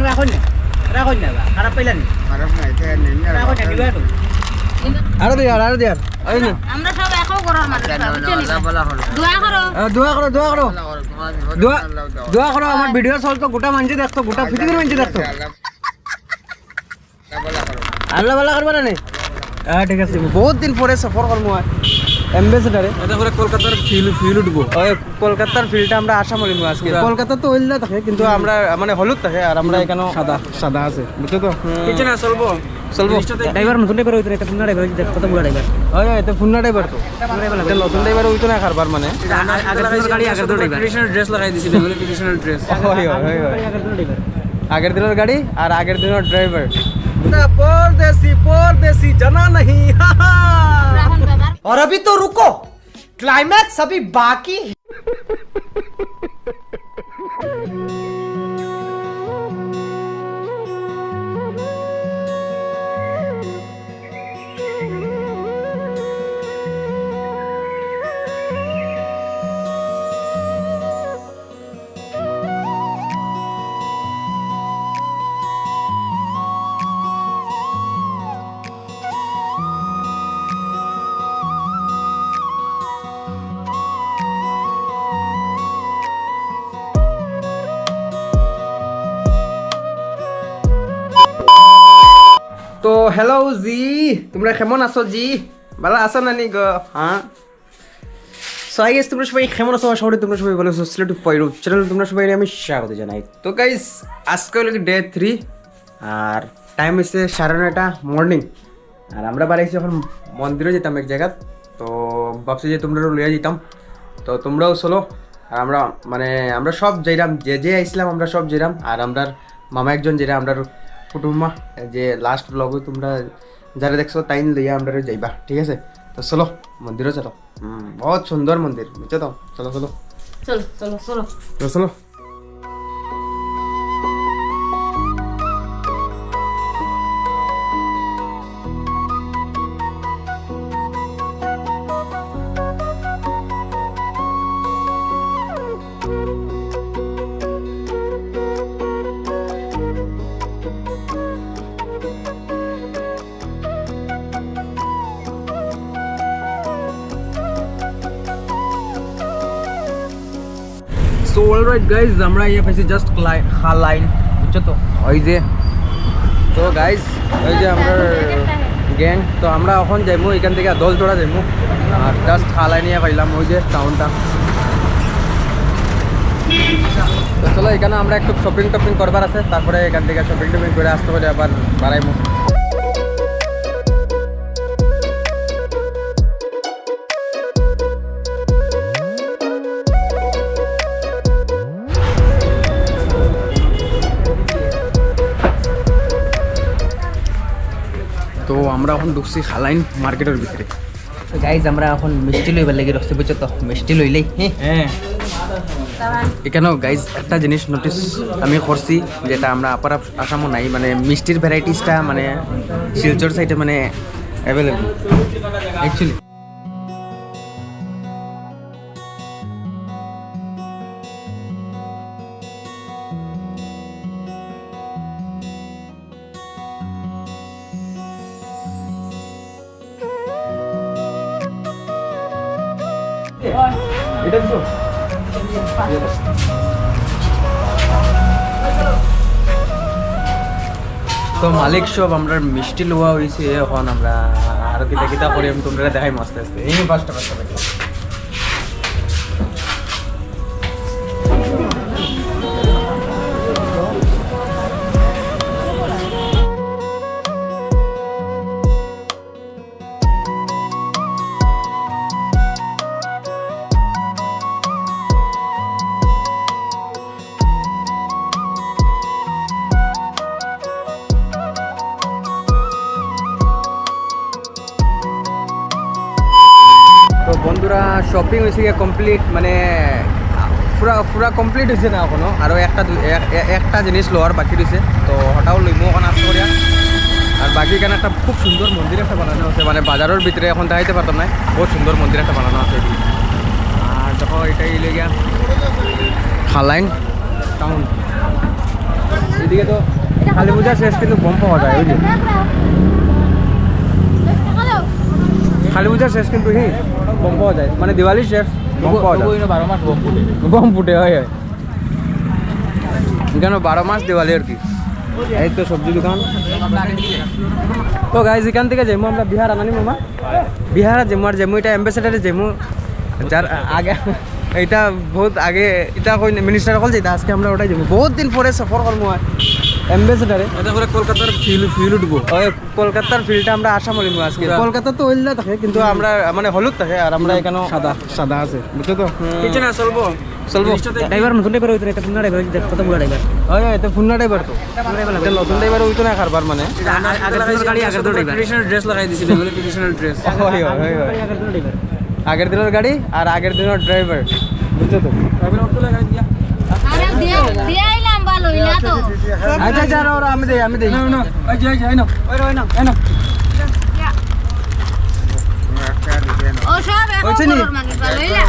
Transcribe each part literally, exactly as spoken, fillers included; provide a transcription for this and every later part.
রাখো না, রাখো না বা, খারাপ পাইলা নি? খারাপ না, এটা নেই না, রাখো না, রাখো না। দিবা তো। আরো দিয়ার, আরো দিয়ার। ওই না। আমরা সব একও করার মানুষ, আচ্ছা, না, না, বুঝছো নি? আল্লাহ ভালা করো। দোয়া করো। আহ, দোয়া করো, দোয়া করো। আল্লাহ করো, তোমার বিপদ দোয়া, আল্লাহ দাও। দোয়া করো, আমার ভিডিও চলতো, গোটা মানষে দেখতো, গোটা পৃথিবীর মানষে দেখতো। আল্লাহ ভালা করো। আল্লাহ ভালা করবা না নি? হ্যাঁ, ঠিক আছে। বহুত দিন পরে সফর করমু আর অ্যাম্বাসেডারে। এটা করে কলকাতার ফিল, ফিল উঠবো। ওই কলকাতার ফিলটা আমরা আসাম অইমু আজকে। পুরা। কলকাতা তো অইল না থাকে, কিন্তু আমরা মানে হলুদ থাকে, আর আমরা এখানে সাদা, সাদা আছে, বুঝছো তো? পিছনে চলবো। চলবো। জিনিসটা তো ড্রাইভার, নতুন ড্রাইভার অইতো না, এটা পুরনা ড্রাইভার, অইতো না, কত পুরা ড্রাইভার। ওই, ওই, এটা পুরনা ড্রাইভার তো। পুরনা ড্রাইভার এটা লাগে। নতুন ড্রাইভার অইতো না কারবার মানে। আ-, আগের দিনের গাড়ি, আগের দিনের ড্রাইভার। ট্রেডিশনাল ড্রেস লাগাই দিছি, না হলে ট্রেডিশনাল ড্রেস। ওই, ওই, ওই, ওই। আগের দিনের ড্রাইভার। আগের দিনের গাড়ি আর আগের দিনের ড্রাইভার। পরদেশি, পরদেশি, জানা নেই। রাহুল দাদা। और अभी तो रुको, क्लाइमैक्स अभी बाकी। তো hello জি, তোমরা কেমন আছো জি? ভালা আছো না নি গো? হ্যাঁ। So, hi guys, তোমরা সবাই কেমন আছো? আশা করি তোমরা সবাই ভালা আছো। সিলেটি ফয়রুজ চ্যানেল তোমরা সবাই আমি স্বাগত জানাই। তো guys, আজকে অইলো গি day three, আর time অইছে সাড়ে নয়টা morning। আর আমরা বারইছি এখন মন্দিরো যাইতাম এক জাগাত, তো ভাবছি যে তোমরারেও লইয়া যাইতাম, তো তোমরাও চলো। আর আমরা মানে আমরা সব যাইরাম, যে যে আইছলাম আমরা সব যাইরাম। আর আমরার মামা একজন যাইরা, আমরার কুটুম্বা, যে last vlog-ও তোমরা যারা দেখছো তাইন লইয়া আমরারে যাইবা, ঠিক আছে? তো চলো মন্দিরো চলো। হুম, বহুত সুন্দর মন্দির, বুঝছো তো? চলো, চলো। চলো, চলো, চলো। তো চলো। So alright guys, আমরা ইয়া পাইছি just খালাইন, বুঝছো তো? ওই যে, তো guys, ওই যে আমরার gang, তো আমরা এখন যাইমু এখান থাকি দলছড়া যাইমু। আর just খালাইন ইয়া পাইলাম, ওই যে টাউনটা। তো চলো, এখানে আমরা একটু shopping টপিং করবার আছে, তারপরে এখান থাকি shopping টপিং করে আস্তে করে আবার বাড়াইমু। তো আমরা এখন ঢুকছি খালাইন মার্কেটর ভিতরে। তো guys, আমরা এখন মিষ্টি লইবার লাগি রইছি, বুঝছো তো? মিষ্টি লইলেই, হ্যাঁ। হ্যাঁ। এখানেও guys একটা জিনিস notice আমি করছি, যেটা আমরা আপার আসামও নাই, মানে মিষ্টির varieties টা মানে শিলচর side এ মানে available actually। এটা দিছো? তো মালিক সব, আমরা মিষ্টি লওয়া অইছে, এখন আমরা আরো কিতা কিতা করি আমি তোমরা দেখাইমু আস্তে আস্তে। এই পাঁচটা, পাঁচটা, পাঁচটা। তো বন্ধুরা, shopping অইছে গিয়া complete, মানে পুরা, পুরা complete অইছে না এখনো, আরো একটা দু-, এক-, এ-, একটা জিনিস লওয়ার বাকি রইছে, তো ওটাও লইমু এখন আস্তে করিয়া। আর বাকি এখানে একটা খুব সুন্দর মন্দির একটা বানানো আছে, মানে বাজারর ভিতরে এখন দেখাইতে পারতাম না, বহুত সুন্দর মন্দির একটা বানানো আছে এদিকে। আর দেখো, এটাই অইলো গিয়া খালাইন টাউন। এদিকে তো কালী পূজা শেষ, কিন্তু বোম পাওয়া যায়, বুঝলি? কালী পূজা শেষ, কিন্তু হি বোম পাওয়া যায়, মানে দিওয়ালি শেষ, বোম পাওয়া যায়। তবু এখানে বারো মাস বোম ফুটে। বোম ফুটে, হয়, হয়। এখানে বারো মাস দিওয়ালি আর কি। এই তো সবজি দোকান। তো গাইজ, এখান থেকে যাইমু আমরা বিহার আনানি মামা, বিহার যাইমু, আর যাইমু এটা অ্যাম্বাসেডারে যাইমু, যার আগে এটা বহুত আগে এটা কই মিনিস্টার অকল যেটা, আজকে আমরা ওটাই যাইমু। বহুত দিন পরে সফর করমু অ্যাম্বাসেডারে। এটা করে কলকাতার ফিল ফিল উঠবো। ওই কলকাতার ফিলটা আমরা আসাম অইমু আজকে। পুরা। কলকাতা তো অইলা থাকে, কিন্তু আমরা মানে হলুদ থাকে, আর আমরা এখানে সাদা। সাদা আছে, বুঝছো তো? পিছনে চলবো। চলবো। ড্রাইভার নতুন ড্রাইভার অইতো না, এটা পুরনা ড্রাইভার, এটা কত বুড়া ড্রাইভার। ওই, ওই, এটা পুরনা ড্রাইভার তো। পুরনা ড্রাইভার লাগে। এটা নতুন ড্রাইভার অইতো না কারবার মানে। এটা আগে, আগের দিনের গাড়ি, আগের দিনের ড্রাইভার। ট্রেডিশনাল ড্রেস লাগাই দিছি, বেঙ্গলি ট্রেডিশনাল ড্রেস। ওই, ওই, ওই, ওই। আগের দিনের ড্রাইভার। আগের দিনের গাড়ি আর আগের দিনের ড্রাইভার, বুঝছো তো? আরে দিয়া, দিয়া আইলাম ভালো, ইলা তো। আচ্ছা, আচ্ছা, আরো, আরো, আমি দেই, আমি দেই। না, না, এই যে, এই যে, এই নাও। ওই, ওই নাও, এই নাও। ও সব এখন হইছে নি? ঘরর মানুষ ভালো, ইলা।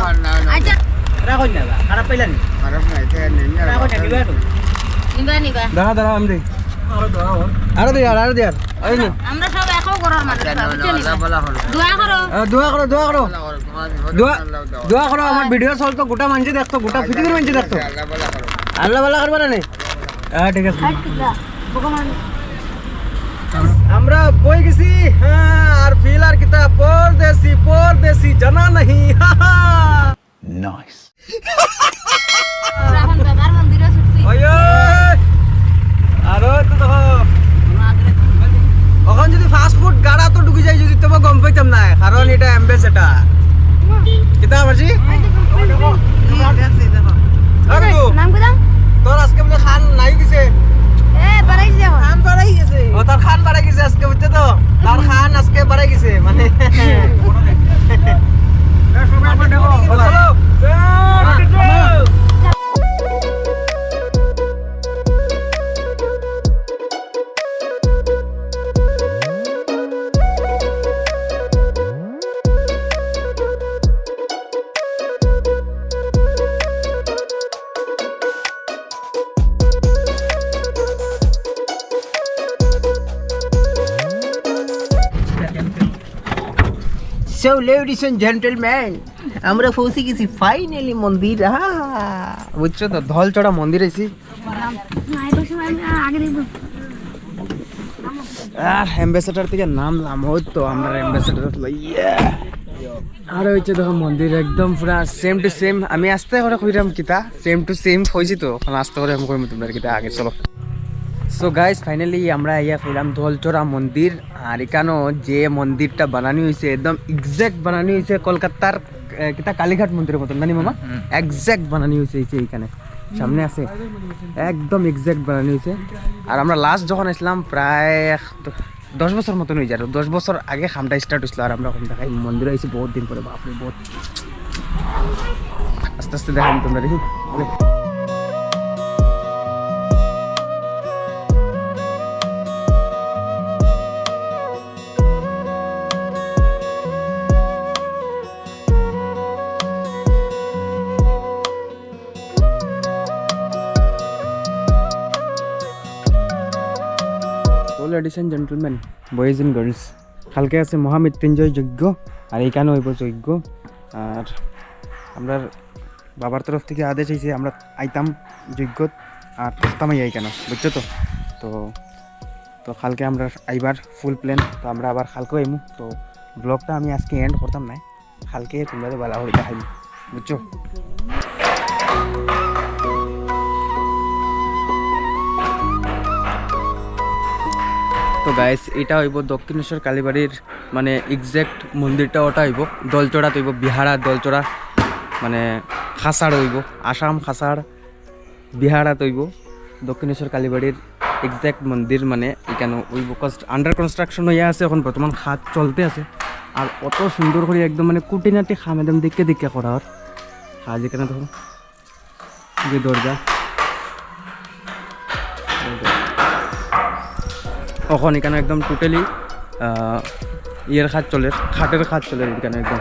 আচ্ছা। খারাপ অইল না, খারাপ পাইলা নি? খারাপ না, এটা নেই না। খারাপ অইল না, নিবা তো। নিবা, নিবা। দাঁড়া, দাঁড়া, আমি দেই। আরো দাঁড়াও। আরো দেই, আর, আরো দেই, আর। আরে না। আমরা সব একও ঘরর মানুষ, আচ্ছা, না, বুঝছো না, নি? আল্লাহ ভালা করো। দোয়া করো। আ, দোয়া করো, দোয়া করো। দোয়া, দোয়া করো, আমার ভিডিও চলতো, গোটা মানষে দেখতো, গোটা পৃথিবীর মানষে দেখতো। আল্লাহ ভালা করবা না নি? হ্যাঁ, ঠিক আছে। আমরা বই গেছি, হ্যাঁ, আর ফিল আর কিতা পরদেশি, পরদেশি জানা নেই। নাইস। এখন বাবার মন্দিরে ছুটছি। ওই, ওই। আরো তো দেখো। অখন যদি পাঁচ ফুট গাড়া তো ঢুকি যায়, যদি তবে গম পাইতাম না, কারণ এটা অ্যাম্বাসেডার। কিতা মাসি? এই দেখো। আরে তো, নাম কিতা? তোর আজকে বলে খান নাই গেছে। এ, বাড়াই যাও। খান বাড়াই গেছে। ও, তার খান বাড়াই গেছে আজকে, বুঝছো তো? তার খান আজকে বাড়াই গেছে, মানে। চলো। So, ladies and gentlemen, আমরা পৌঁছে গেছি finally মন্দির। আহা! বুঝছো তো, ধলচড়া মন্দির আইছি। আর অ্যাম্বাসেডার থেকে নামলাম, ওই তো আমরা অ্যাম্বাসেডার লইয়া। আর হইছে দেখো মন্দির একদম পুরা same to same। আমি আস্তে করে কইরাম কিতা, same to same হইছে তো, এখন আস্তে করে আমি কইমু তোমরা কিতা। আগে চলো। So guys, finally আমরা আইয়া কইলাম ধলচড়া মন্দির। আর এখানো যে মন্দিরটা বানানি হইছে, একদম exact বানানি হইছে কলকাতার, এ, কিতা কালীঘাট মন্দিরের মতন, জানি মামা? হুম। Exact বানানি হইছে এই যে এখানে। সামনে আছে, একদম exact বানানি হইছে। আর আমরা last যখন আসলাম, প্রায় এক দ-, দশ বছর মতন হয়ে যায়, দশ বছর আগে কামটা start হইছিল। আর আমরা এখন দেখাই মন্দির আইছি বহুত দিন পরে, বাপরে, বহুত আস্তে আস্তে দেখাই তোমরা, দেখি। So, ladies and gentlemen, boys and girls, কালকে আছে মহামৃত্যুঞ্জয় যজ্ঞ, আর এইখানে হইব যজ্ঞ। আর আমরা বাবার তরফ থেকে আদেশ হয়েছে আমরা আইতাম যজ্ঞত, আর থাকতাম এইখানে, বুঝছো তো? তো, তো কালকে আমরা আইবার full plan, তো আমরা আবার কালকে আইমু। তো ব্লগটা আমি আজকে এন্ড করতাম না, কালকে তোমরা তো ভালো করে দেখাইমু, বুঝছো? তো গাইস, এটা হইব দক্ষিণেশ্বর কালীবাড়ির মানে exact মন্দিরটা, ওটা হইব দলচড়াত হইব, বিহারা দলচড়া, মানে কাছাড় হইব, আসাম কাছাড় বিহারাত হইব দক্ষিণেশ্বর কালীবাড়ির exact মন্দির। মানে এখানে হইব, under construction হইয়া আছে, এখন বর্তমান কাজ চলতে আছে। আর অত সুন্দর করে একদম মানে কুটিনাটি কাম একদম দেখে দেখে করা হয়। কাজ এখানে দেখো, যে দরজা, এখন এখানে একদম totally, আহ, ইয়ের কাজ চলে, খাটের কাজ চলে এখানে একদম।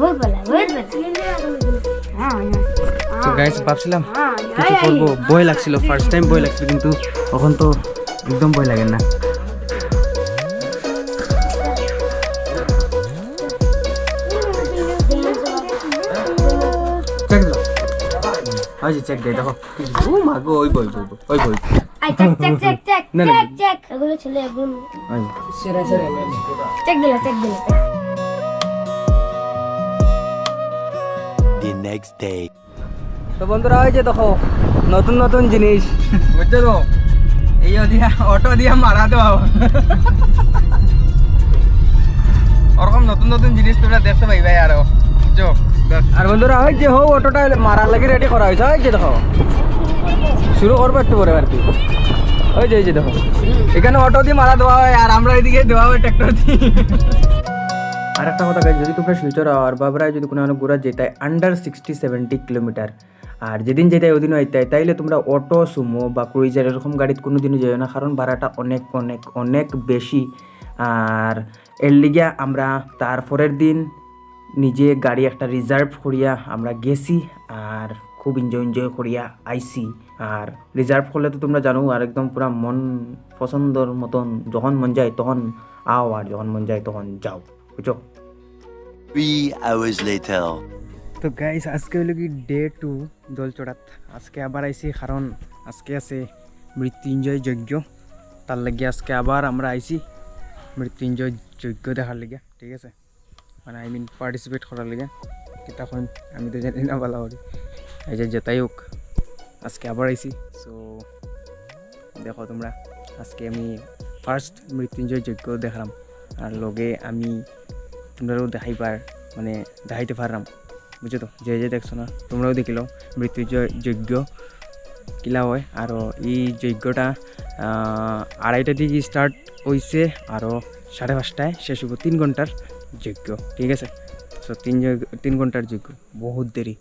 বহুত ভালা, বহুত ভালা। হ্যাঁ, হ্যাঁ। তো গাইস, ভাবছিলাম কিছু করবো, ভয় লাগছিল, ফার্স্ট টাইম ভয় লাগছিল, কিন্তু এখন তো একদম ভয় লাগে না। চেক দাও। ওই যে চেক দে, দেখো। ও মা গো, ওই বই, বই, বই, ওই বই। আই, চেক, চেক, চেক, চেক, না, না। Check, check. এগুলো ছেলে, এগুলো। ওই। চেক দিলা, চেক দিলা। The next day. তো বন্ধুরা, ওই যে দেখো, নতুন নতুন জিনিস, বুঝছো তো? এই দিয়া, অটো দিয়া মারা দেওয়া হয়। ওরকম নতুন নতুন জিনিস তোমরা দেখতে পাইবে আরো, বুঝছো? আর বন্ধুরা, ওই যে হো অটোটা মারার লাগি রেডি করা হয়েছে, ওই যে দেখো, শুরু করবো একটু পরে আর কি। ওই যে, এই যে দেখো, এখানে অটো দিয়ে মারা দেওয়া হয়, আর আমরা এদিকে দেওয়া হয় ট্রাক্টর দিয়ে। আর একটা কথা গাইস, যদি তোমরা শিলচর আর বাবরায় যদি কোনো ঘুরা যেতায় আন্ডার সিক্সটি সেভেন্টি কিলোমিটার, আর যেদিন যেতায় ওদিনও আইতায়, তাইলে তোমরা অটো, সুমো বা ক্রুইজার এরকম গাড়িত কোনোদিনও যাইও না, কারণ ভাড়াটা অনেক, অনেক, অনেক বেশি। আর এর লিগা আমরা তার পরের দিন নিজে গাড়ি একটা রিজার্ভ করিয়া আমরা গেছি, আর খুব এনজয়, এনজয় করিয়া আইছি। আর রিজার্ভ করলে তো তোমরা জানো, আর একদম পুরা মন পছন্দর মতন যখন মন যায় তখন আও, আর যখন মন যায় তখন যাও, বুঝছো? Three hours later. তো গাইস, আজকে হইল কি ডে টু দলচড়াত। আজকে আবার আইছি, কারণ আজকে আছে মৃত্যুঞ্জয় যজ্ঞ, তার লাগি আজকে আবার আমরা আইছি মৃত্যুঞ্জয় যজ্ঞ দেখার লাগি, ঠিক আছে? মানে, আই মিন, পার্টিসিপেট করার লাগি। কিতা কইন, আমি তো জানি না ভালা করি। এই যে যেটাই হোক, আজকে আবার আইছি। সো দেখো তোমরা, আজকে আমি ফার্স্ট মৃত্যুঞ্জয় যজ্ঞ দেখলাম, আর লগে আমি তোমরাও দেখাইবার, মানে, দেখাইতে পারলাম, বুঝছো তো? যে যে দেখছো না, তোমরাও দেখিলো মৃত্যুঞ্জয় যজ্ঞ কিলা হয়। আর এই যজ্ঞটা, আহ, আড়াইটা দিকে স্টার্ট হইছে, আরও সাড়ে পাঁচটায় শেষ হইব। তিন ঘন্টার যজ্ঞ, ঠিক আছে? সো তিন যজ্ঞ, তিন ঘন্টার যজ্ঞ, বহুত দেরি।